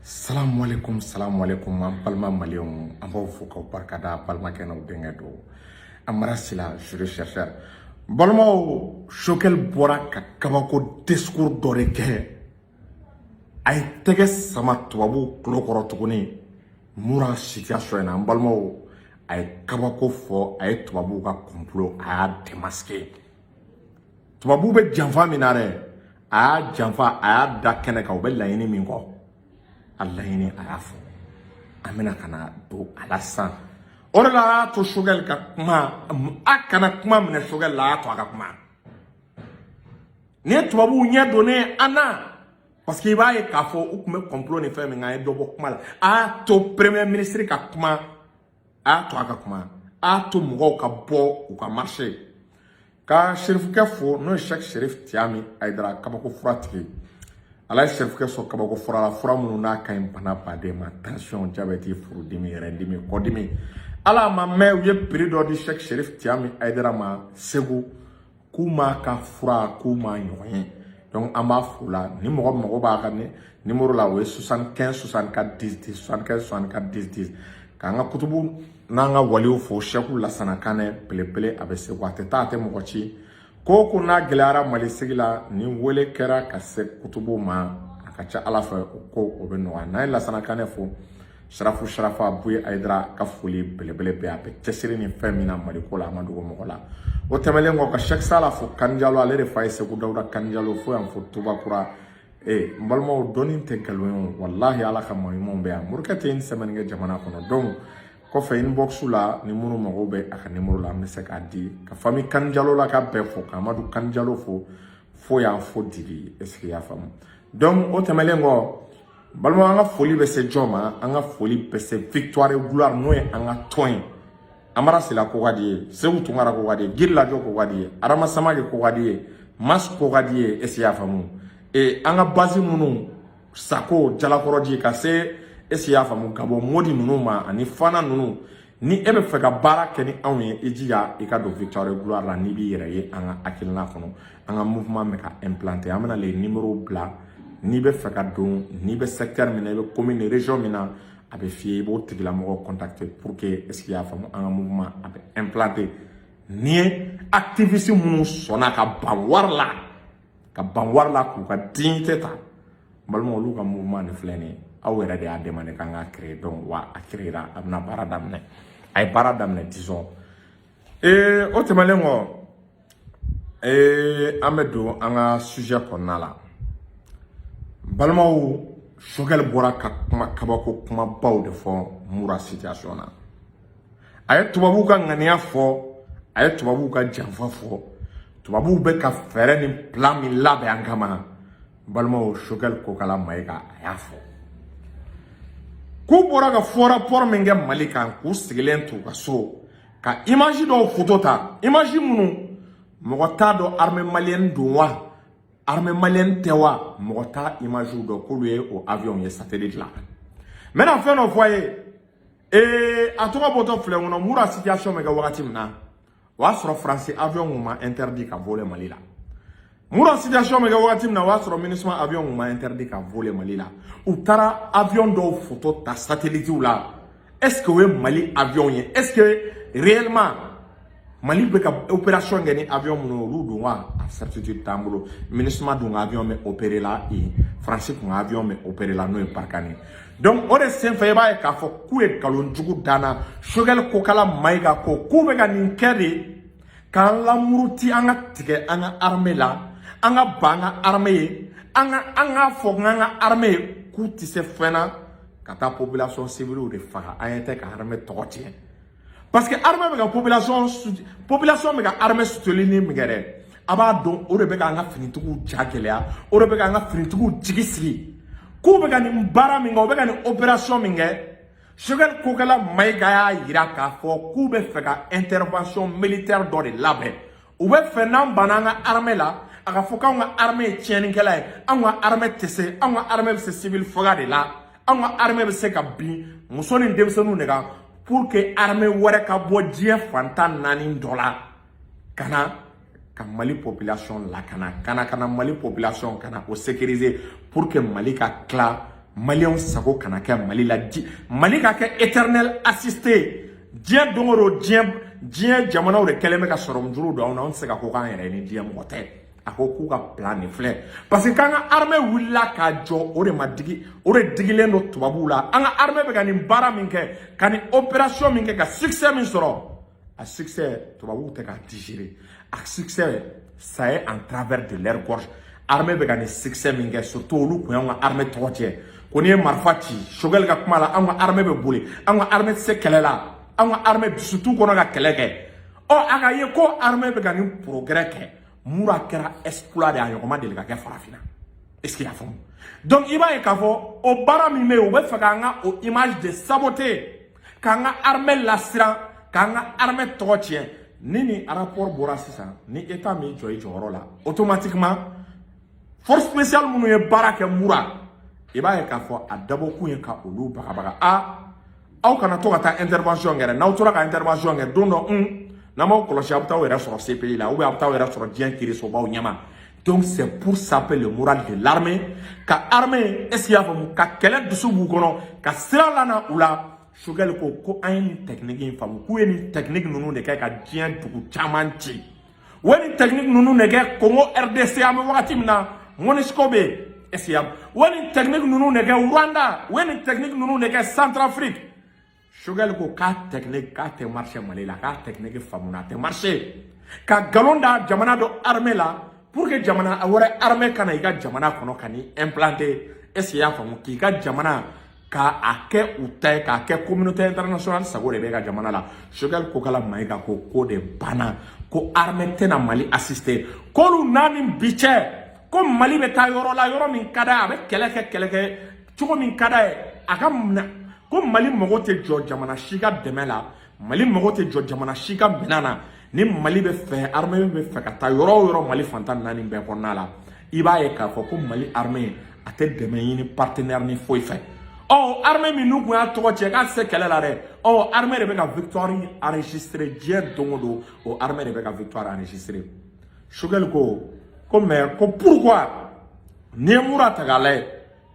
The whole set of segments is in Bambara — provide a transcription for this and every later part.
Salamualeykum, salamualeykum, an balima maliyɛnw, an b'aw fo k'aw barikada. Balimakɛ n'aw denkɛ don, Amara Sila, juriste chercheur. Balimaw, Choguel bɔra ka kabako discours dɔ de kɛ. A ye tɛgɛ sama tubabuw tulo kɔrɔ tuguni Mura situation in na. An balimaw, a ye kabako fɔ, a ye tubabuw ka complot, a y'a démasqué. Tubabuw bɛ janfa min na dɛ, a y'a janfa, a y'a da kɛnɛ kan. U bɛ laɲini min kɔ, a laɲini, a y'a fɔ. An bɛna ka na don a la sisan. O de la, a y'a to Choguel ka kuma, a kana kuma minɛ Choguel la, a y'a to a ka kuma. Nin ye tubabuw ɲɛ donnen an na, parce que i b'a ye k'a fɔ u tun bɛ complot ni fɛn min kan, an ye dɔ bɔ kuma la. A y'a to premier ministre ka kuma, a y'a to a ka kuma, a y'a to mɔgɔw ka bɔ u ka marché. Ka serifukɛ fo, n'o ye Cheikh Serif Tiyami Ayidara, kabako fura tigi. Ala ye serifukɛ sɔn kabako fura la, fura minnu n'a ka ɲi bana baden ma: tension, diabète, furudimi, yɛrɛdimi, kɔdimi. Ala ma mɛn, u ye prix dɔ di Cheikh Serif Tiyami Ayidara ma Segu, k'u m'a ka fura, k'u m'a ɲɔgɔn ye. Donc an b'a fo la. Ni mɔgɔ mago b'a ka numéro la, o ye 75 64 10 10, 75 64 10 10. K'an ka kutubu n'an ka waliw fo, Sɛku Lasana Kanɛ belebele, a bɛ Segu, a tɛ taa, a tɛ mɔgɔ ci. Ko o ko n'a gɛlɛyara Mali sigi la, ni wele kɛra ka se kutubu ma, a ka ca Ala fɛ, o ko o bɛ nɔgɔya. N'an ye Lasana Kanɛ fo, Sarafu Sarafa Buye Ayidara ka foli belebele bɛ, a bɛ cɛsiri ni fɛn min na Maliko la, a ma dogo mɔgɔ la. O tɛmɛnen kɔ, ka Sɛki Sala fo Kanjalo, ale de fa ye Segu Dawuda Kanjalo, fo yan fo Tubakura. Ee, n balimaw, dɔnni tɛ nkalon ye, walahi. Ala ka maa ɲumanw bɛ yan. Morikɛ tɛ ni semaine kɛ jamana kɔnɔ. Donc kɔfɛ, inbox la, ni minnu mago bɛ a ka numéro la, an bɛ se k'a di. Ka famille Kanjalo la ka bɛɛ fo, ka Amadu Kanjalo fo fo yan fo Dibi. Est ce que i y'a faamu? Donc o tɛmɛnen kɔ, balimaw, an ka foli bɛ se jɔn ma? An ka foli bɛ se Victoire et Gloire, n'o ye an ka tɔn ye. Amara Sila ko ka di ye, Segu Tunkara ko ka di ye, Giri Lajɔ ko ka di ye, Adama Samake ko ka di ye, Mas ko ka di ye. Est ce que i y'a faamu? E an ka base minnu, Sako Jalakɔrɔji ka se, est ce que i y'a faamu, ka bɔ Modi ninnu ma ani Fana ninnu, ni e bɛ fɛ ka baara kɛ ni anw ye, i jija i ka don Victoire et Gloire la. N'i b'i yɛrɛ ye an ka hakilina kɔnɔ, an ka mouvement bɛ ka implanter, an bɛna les numéros bila. N'i bɛ fɛ ka don, n'i bɛ secteur min na, i bɛ commune, région min na, a bɛ f'i ye, i b'o tigilamɔgɔ contacter pour que, est ce que i y'a faamu, an ka mouvement a bɛ implanter. Ni ye activiste minnu sɔnna ka ban wari la, ka ban wari la k'u ka dignité ta, n balimaw, olu ka mouvement nin filɛ nin ye. Aw yɛrɛ de y'a demandé k'an ka créer. Donc wa a créer ra, a bɛna baara daminɛ, a ye baara daminɛ, disons. Ee, o tɛmɛnen kɔ, ee, an bɛ don an ka sujet kɔnɔna la. Balimaw, Choguel bɔra ka kuma, kabako kumabaw de fɔ Mura situation na. A ye tubabuw ka ŋaniya fɔ, a ye tubabuw ka janfa fɔ, tubabuw bɛ ka fɛɛrɛ ni plan min labɛn an kama. Balimaw, Choguel Kokala Mayiga, a y'a fɔ k'u bɔra ka faux rapport min kɛ Mali kan, k'u sigilen t'u ka so ka image dɔw photo ta, image minnu mɔgɔ t'a dɔn armée malienne don wa, armée malienne tɛ wa, mɔgɔ t'a image dɔn, k'olu ye o avion ye satellite la. N bɛna fɛn dɔ fɔ a ye. Ee, a tɔgɔ bɔtɔ filɛ kɔnɔ, Mura situation bɛ kɛ wagati min na, o y'a sɔrɔ Faransi avion kun ma interdit ka voler Mali la. Mura situation bɛ kɛ wagati min na, o y'a sɔrɔ MINUSMA avion kun ma interdit ka voler Mali la. U taara avion dɔw photo ta satellite la. Est ce que o ye Mali avion ye? Est ce que réellement Mali bɛ ka opération kɛ ni avion minnu ye, olu don wa? A certitude t'an bolo. MINUSMA dun ka avion bɛ opérer la yen, Faransi kun ka avion bɛ opérer la, n'o ye Barkhane ye. Donc o de senfɛ, i b'a ye k'a fɔ k'u ye nkalon jugu danna. Choguel Kokala Mayiga ko k'u bɛ ka nin kɛ de k'an lamuruti, an ka tigɛ an ka armée la, an ka ban an ka armée ye, an k'a fɔ k'an ka armée ye k'u tɛ se fɛn na, ka taa population civile de faga. An ɲɛ tɛ ka armée tɔgɔ tiɲɛ, parce que armée bɛ ka population bɛ ka armée soutenir min kɛ dɛ, a b'a dɔn, o de bɛ k'an ka finitigiw ja gɛlɛya, o de bɛ k'an ka finitigiw jigi sigi k'u bɛ ka nin baara min kɛ, u bɛ ka nin opération min kɛ. Choguel Kokala Mayiga y'a yira k'a fɔ k'u bɛ fɛ ka intervention militaire dɔ de labɛn. U bɛ fɛ n'an banna an ka armée la, a ka fɔ k'anw ka armée ye tiɲɛnikɛla ye, anw ka armée tɛ se, anw ka armée bɛ se civil faga de la, anw ka armée bɛ se ka bin muso ni denmisɛnninw de kan, pour que armée wɛrɛ ka bɔ diɲɛ fantan naani dɔ la ka na ka Mali population lakana, ka na Mali population ka na o sécuriser, pour que Mali ka tila. Maliyɛnw sago kana kɛ Mali la, Mali ka kɛ éternel assisté. Diɲɛ don o don, diɲɛ jamanaw de kɛlen bɛ ka sɔrɔmujuru don anw na. Anw tɛ se ka ko k'an yɛrɛ ye ni diɲɛ mɔgɔ tɛ. A ko k'u ka plan de filɛ, parce que k'an ka armée wulila k'a jɔ, o de ma digi, o de digilen don tubabuw la. An ka armée bɛ ka nin baara min kɛ, ka nin opération min kɛ, ka succès min sɔrɔ, a succès, tubabuw tɛ k'a digérer. A succès, ça est en travers de leur gorge. Armée bɛ ka nin succès min kɛ, surtout olu kun y'anw ka armée tɔgɔ tiɲɛ ko n'i ye marifa ci. Choguel ka kuma la, anw ka armée bɛ boli, anw ka armée tɛ se kɛlɛ la, anw ka armée dusu t'u kɔnɔ ka kɛlɛ kɛ. Ɔ, a ka ye ko armée bɛ ka nin progrès kɛ. Mura kɛra exploit de ye, a ɲɔgɔn ma deli ka kɛ Farafinna. Est ce que i y'a faamu? Donc i b'a ye k'a fɔ o baara min bɛ yen, u bɛ fɛ k'an ka o image de saboter, k'an ka armée lasiran, k'an ka armée tɔgɔ tiɲɛ. Ni nin rapport bɔra sisan, ni État m'i jɔ i jɔyɔrɔ la, automatiquement force spéciale minnu ye baara kɛ Mura, i b'a ye k'a fɔ a dabɔkun ye ka olu bagabaga. A aw kana to ka taa intervention kɛ dɛ. N'aw tora ka intervention kɛ, don dɔ n'an m'aw kɔlɔsi, a bɛ taa aw yɛrɛ sɔrɔ CPI la, ou bien a bɛ taa aw yɛrɛ sɔrɔ diɲɛ kiirisobaw ɲɛma. Donc c'est pour saper le moral de l'armée, ka armée, est ce que i y'a faamu, ka kɛlɛ dusu b'u kɔnɔ, ka sira lana u la. Choguel ko ko an ye nin technique in faamu, k'u ye nin technique ninnu de kɛ ka diɲɛ dugu caman ci. U ye nin technique ninnu de kɛ Congo RDC, an bɛ wagati min na MONUSCO bɛ yen. Est ce que i y'a, u ye nin technique ninnu de kɛ Rwanda, u ye nin technique ninnu de kɛ Centrafrique. Choguel ko k'a technique, k'a tɛ marcher Mali la, k'a technique faamuna, a tɛ marcher. Ka nkalon da jamana dɔ armée la pour que jamana wɛrɛ armée ka na i ka jamana kɔnɔ ka n'i implanter. Est ce que i y'a faamu? K'i ka jamana k'a kɛ u ta ye, k'a kɛ communauté internationale sago de bɛ ka jamana la. Choguel Kokalla Maïga ko ko de banna, ko armée tɛna Mali assister, k'olu n'a ni bi cɛ, ko Mali bɛ taa yɔrɔ la, yɔrɔ min ka d'a ye, a bɛ kɛlɛ kɛ, kɛlɛ kɛ cogo min ka d'a ye, a ka minɛ ko Mali mago tɛ jɔ jamana si ka dɛmɛ la, Mali mago tɛ jɔ jamana si ka minɛn na. Ni Mali bɛ fɛ, armée bɛ fɛ ka taa yɔrɔ o yɔrɔ Mali fantan naani bɛɛ kɔnɔna la, i b'a ye k'a fɔ ko Mali armée a tɛ dɛmɛ ɲini partenaire ni foyi fɛ. Ɔ, armée min n'u kun y'a tɔgɔ cɛ k'a tɛ se kɛlɛ la dɛ, ɔ, armée de bɛ ka victoire enregistrer diɲɛ don o don. O armée de bɛ ka victoire enregistrer. Choguel ko ko mais ko pourquoi? N'i ye Mura ta k'a lajɛ,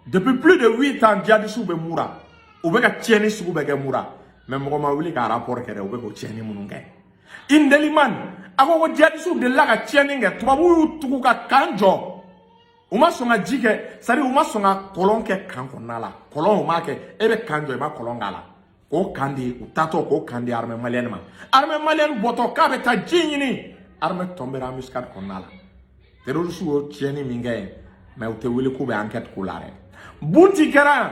depuis plus de 8 ans djihadistes bɛ Mura, u bɛ ka tiɲɛni sugu bɛɛ kɛ Mura, mais mɔgɔ ma wuli ka rapport kɛ dɛ, u bɛ k'o tiɲɛni minnu kɛ. Indelimane a ko ko djihadistes delila ka tiɲɛni kɛ, tubabuw y'u tugu ka camp jɔ, u ma sɔn ka ji kɛ, c'est à dire u ma sɔn ka kɔlɔn kɛ camp kɔnɔna la. Kɔlɔn, u m'a kɛ. E bɛ camp jɔ, i ma kɔlɔn k'a la, k'o camp di u taatɔ, k'o camp di armée malienne ma. Armée malienne bɔtɔ k'a bɛ taa ji ɲini, armée tombera embuscade kɔnɔna la. Terroristes y'o tiɲɛni min kɛ yen, mais u tɛ wuli k'u bɛ enquête k'o la dɛ. Bunti kɛra yan,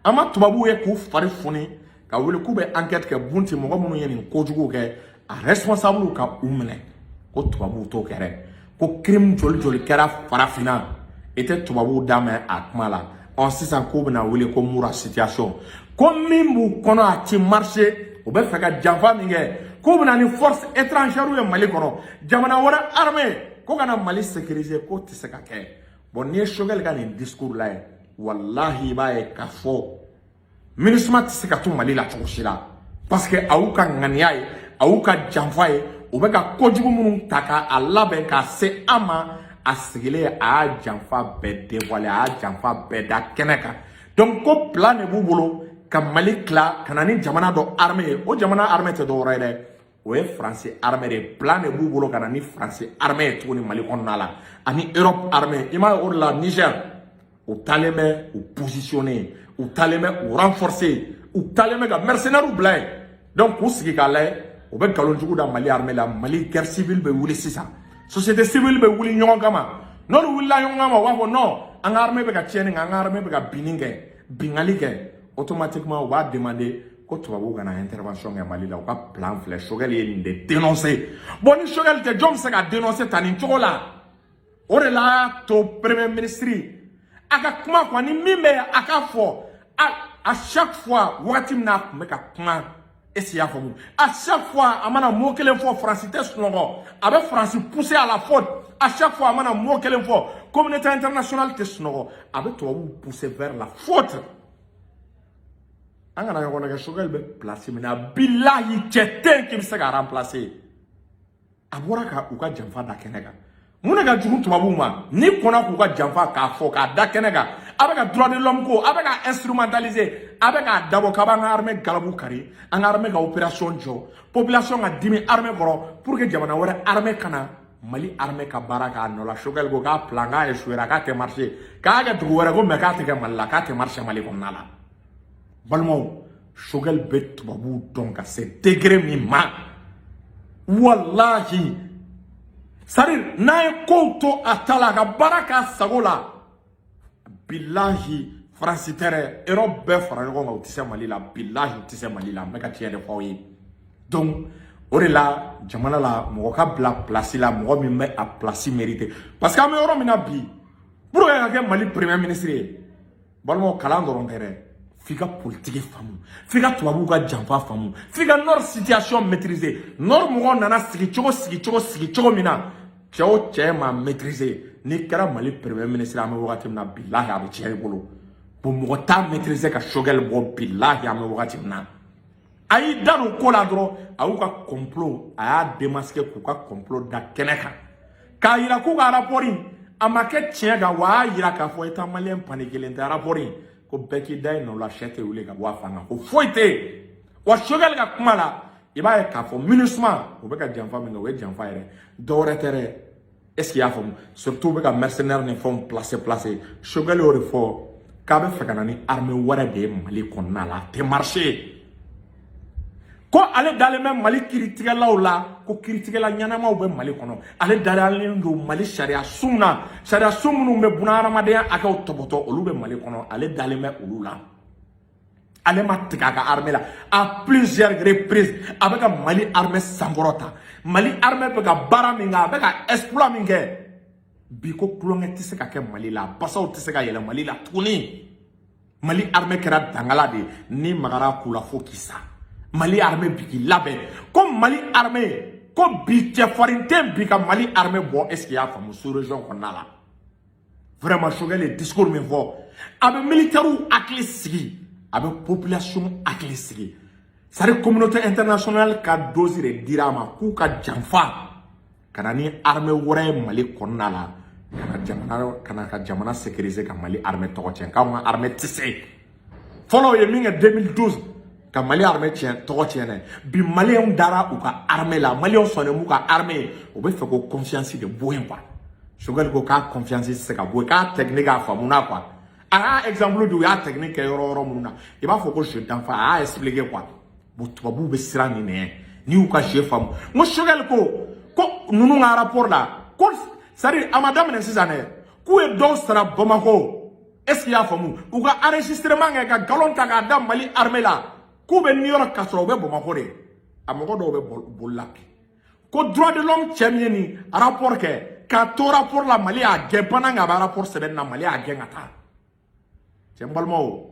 an ma tubabuw ye k'u fari foni ka wuli k'u bɛ enquête kɛ Bunti, mɔgɔ minnu ye nin kojugu kɛ, a responsable ka u minɛ. Ko tubabuw t'o kɛ dɛ. Ko crime joli joli kɛra Farafinna, i tɛ tubabuw da mɛn a kuma la. Ɔ, sisan k'u bɛna wele ko Mura situation, ko min b'u kɔnɔ a ti marcher, u bɛ fɛ ka janfa min kɛ, k'u bɛna ni force étrangère ye Mali kɔnɔ, jamana wɛrɛ armée ko ka na Mali sécuriser, k'o tɛ se ka kɛ. Bon, n'i ye Choguel ka nin discours lajɛ, walahi, i b'a ye k'a fɔ MINUSMA tɛ se ka to Mali la cogo si la, parce que a y'u ka ŋaniya ye, a y'u ka janfa ye, u bɛ ka kojugu minnu ta k'a labɛn k'a se an ma. A sigilen, a y'a janfa bɛɛ dévoiler, a y'a janfa bɛɛ da kɛnɛ kan. Donc ko plan de b'u bolo ka Mali tila ka na ni jamana dɔ armée ye. O jamana armée tɛ dɔwɛrɛ ye dɛ, o ye Faransi armée de ye. Plan de b'u bolo ka na ni Faransi armée ye tuguni Mali kɔnɔna la, ani Europe armée. I m'a ye, o de la Niger, u taalen bɛ u positionner, u taalen bɛ u renforcer, u taalen bɛ ka mercenaires bila yen. Donc k'u sigi k'a lajɛ, u bɛ nkalon jugu da Mali armée la. Mali guerre civile bɛ wuli sisan, société civile bɛ wuli ɲɔgɔn kama. N'olu wulila ɲɔgɔn kama, u b'a fɔ non, an ka armée bɛ ka tiɲɛni kɛ, an ka armée bɛ ka binni kɛ, bingali kɛ. Automatiquement u b'a demander ko tubabuw kana intervention kɛ Mali la. U ka plan filɛ. Choguel ye nin de dénoncer. Bon, ni Choguel tɛ, jɔn bɛ se ka dénoncer ta nin cogo la? O de la y'a to premier ministre a ka kuma quoi, ni min bɛ a ka fɔ à chaque fois, wagati min na a tun bɛ ka kuma, est ce que i y'a faamu, à chaque fois a mana mot kelen fɔ, Faransi tɛ sunɔgɔ, a bɛ Faransi pousser à la faute. À chaque fois a mana mot kelen fɔ, communauté internationale tɛ sunɔgɔ, a bɛ tubabuw pousser vers la faute. An kana ɲɔgɔn nɛgɛ. Choguel bɛ place min na, bilahi, cɛ tɛ yen k'i bɛ se ka remplacer. A bɔra ka u ka janfa da kɛnɛ kan. Mun de ka jugu tubabuw ma n'i kɔnna k'u ka janfa k'a fɔ k'a da kɛnɛ kan? A bɛ ka droit de l'homme ko, a bɛ ka instrumentaliser, a bɛ k'a dabɔ k'a b'an ka armée galabu kari, an ka armée ka opération jɔ, population ka dimi armée kɔrɔ pour que jamana wɛrɛ armée kana Mali armée ka baara k'a nɔ la. Choguel ko k'a plan k'a échoué, k'a tɛ marcher, k'a kɛ dugu wɛrɛ ko, mais k'a tɛ kɛ Mali la, k'a tɛ marcher Mali kɔnɔna la. Balimaw, Choguel bɛ tubabuw dɔn ka se degré min ma, walahi, c'est à dire n'a ye kow to a ta la, a ka baara k'a sago la, bilahi, Faransi tɛ dɛ, Europe bɛɛ fara ɲɔgɔn kan, u tɛ se Mali la. Bilahi, u tɛ se Mali la. N bɛ ka tiɲɛ de fɔ aw ye. Donc o de la, jamana la, mɔgɔ ka bila place la, mɔgɔ min bɛ a place mérité, parce que an bɛ yɔrɔ min na bi, pour que ka kɛ Mali premier ministre ye, balimaw, kalan dɔrɔn tɛ dɛ. F'i ka politique faamu, f'i ka tubabuw ka janfa faamu, f'i ka nord situation maîtriser. Nord mɔgɔw nana sigi cogo sigi cogo sigi cogo min na, cɛ o cɛ ma maîtriser, n'i kɛra Mali premier ministre, an bɛ wagati min na, bilahi, a bɛ tiɲɛ i bolo. Bon, mɔgɔ t'a maîtriser ka Choguel bɔ. Bilahi, an bɛ wagati min na, a y'i da don ko la dɔrɔn, a y'u ka complot, a y'a démasquer, k'u ka complot da kɛnɛ kan, k'a yira k'u ka rapport in a ma kɛ tiɲɛ kan. Wa a y'a yira k'a fɔ État malien paniquelen tɛ. Rapport in ko bɛɛ k'i da yen nɔ la, sɛ tɛ wuli ka bɔ a fan kan, ko foyi tɛ yen. Wa Choguel ka kuma la, i b'a ye k'a fɔ MINUSMA, u bɛ ka janfa min kɛ, o ye janfa yɛrɛ, dɔwɛrɛ tɛ dɛ. Est ce que i y'a faamu? Surtout u bɛ ka mercenaires ni fɛnw placer placer. Choguel y'o de fɔ k'a bɛ fɛ ka na ni armée wɛrɛ de ye Mali kɔnɔna la, a tɛ marcher. Ko ale dalen bɛ Mali kiiritigɛlaw la, ko kiiritigɛla ɲɛnamaw bɛ Mali kɔnɔ. Ale dalen don Mali sariya sun na, sariya sun minnu bɛ bunahadamadenya hakɛw tɔbɔtɔ, olu bɛ Mali kɔnɔ, ale dalen bɛ olu la. Ale ma tigɛ a ka armée la. À plusieurs reprises, a bɛ ka Mali armée sankɔrɔta. Mali armée bɛ ka baara min kɛ, a bɛ ka exploit min kɛ bi, ko tulonkɛ tɛ se ka kɛ Mali la, basaw tɛ se ka yɛlɛ Mali la tuguni. Mali armée kɛra dangala de ye, ni magara k'u la fo k'i sa. Mali armée bi k'i labɛn ko Mali armée ko bi cɛfarin tɛ bi ka Mali armée bɔ. Est ce que i y'a faamu? Sous région kɔnɔna la, vraiment, Choguel ye discours min fɔ, a bɛ militaires hakili sigi, a bɛ population hakili sigi. C'est à dire communauté internationale ka dose de dira a ma k'u ka janfa ka na ni armée wɛrɛ ye Mali kɔnɔna la, ka na jamana, ka na ka jamana sécuriser, ka Mali armée tɔgɔ tiɲɛ, k'anw ka armée tɛ se. Fɔlɔ, u ye min kɛ 2012 ka Mali armée tiɲɛ, tɔgɔ tiɲɛ dɛ. Bi, maliyɛnw dara u ka armée la, maliyɛnw sɔnnen b'u ka armée ye. U bɛ fɛ ko confiance de bɔ yen quoi. Choguel ko k'a confiance tɛ se ka bɔ yen, k'a technique a faamuna quoi. A y'a exemple di, u y'a technique kɛ yɔrɔ yɔrɔ minnu na, i b'a fɔ ko jeu d'enfant, a y'a expliquer quoi. Bon, tubabuw bɛ siran nin ɲɛ n'i y'u ka jeu faamu. N ko Choguel ko ninnu ka rapport la ko, c'est à dire a ma daminɛ sisan dɛ, k'u ye dɔw sara Bamakɔ. Est ce que i y'a faamu? U ka enregistrement kɛ ka nkalon ta k'a da Mali armée la k'u bɛ New York ka sɔrɔ u bɛ Bamakɔ de. A mɔgɔ dɔw bɛ boli la bi ko droit de l'homme cɛ min ye nin rapport kɛ, k'a to rapport la, Mali y'a gɛn pendant k'a bɛ rapport sɛbɛnni na, Mali y'a gɛn ka taa. Cɛ, n balimaw,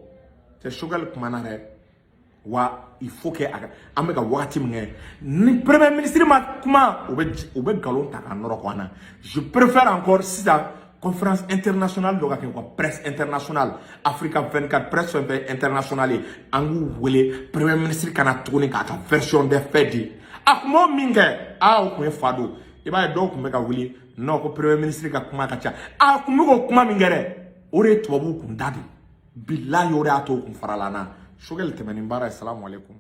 cɛ, Choguel kumana dɛ. Wa il faut que an bɛ ka wagati min kɛ ni premier ministre ma kuma, u bɛ nkalon ta k'a nɔrɔ ko an na. Je préfère encore sisan conférence internationale dɔ ka kɛ quoi, presse internationale, Africa 24, presse fɛn fɛn internationale ye, an k'u wele, premier ministre kana tuguni k'a ka version des faits di. A kun b'o min kɛ, aa, o kun ye fa don. I b'a ye dɔw kun bɛ ka wuli non, ko premier ministre ka kuma ka ca. A kun bɛ k'o kuma min kɛ dɛ, o de ye tubabuw kun da de. Bilahi, o de y'a to o kun farala an na. Choguel tɛmɛ ni baara ye. Salamu aleykum.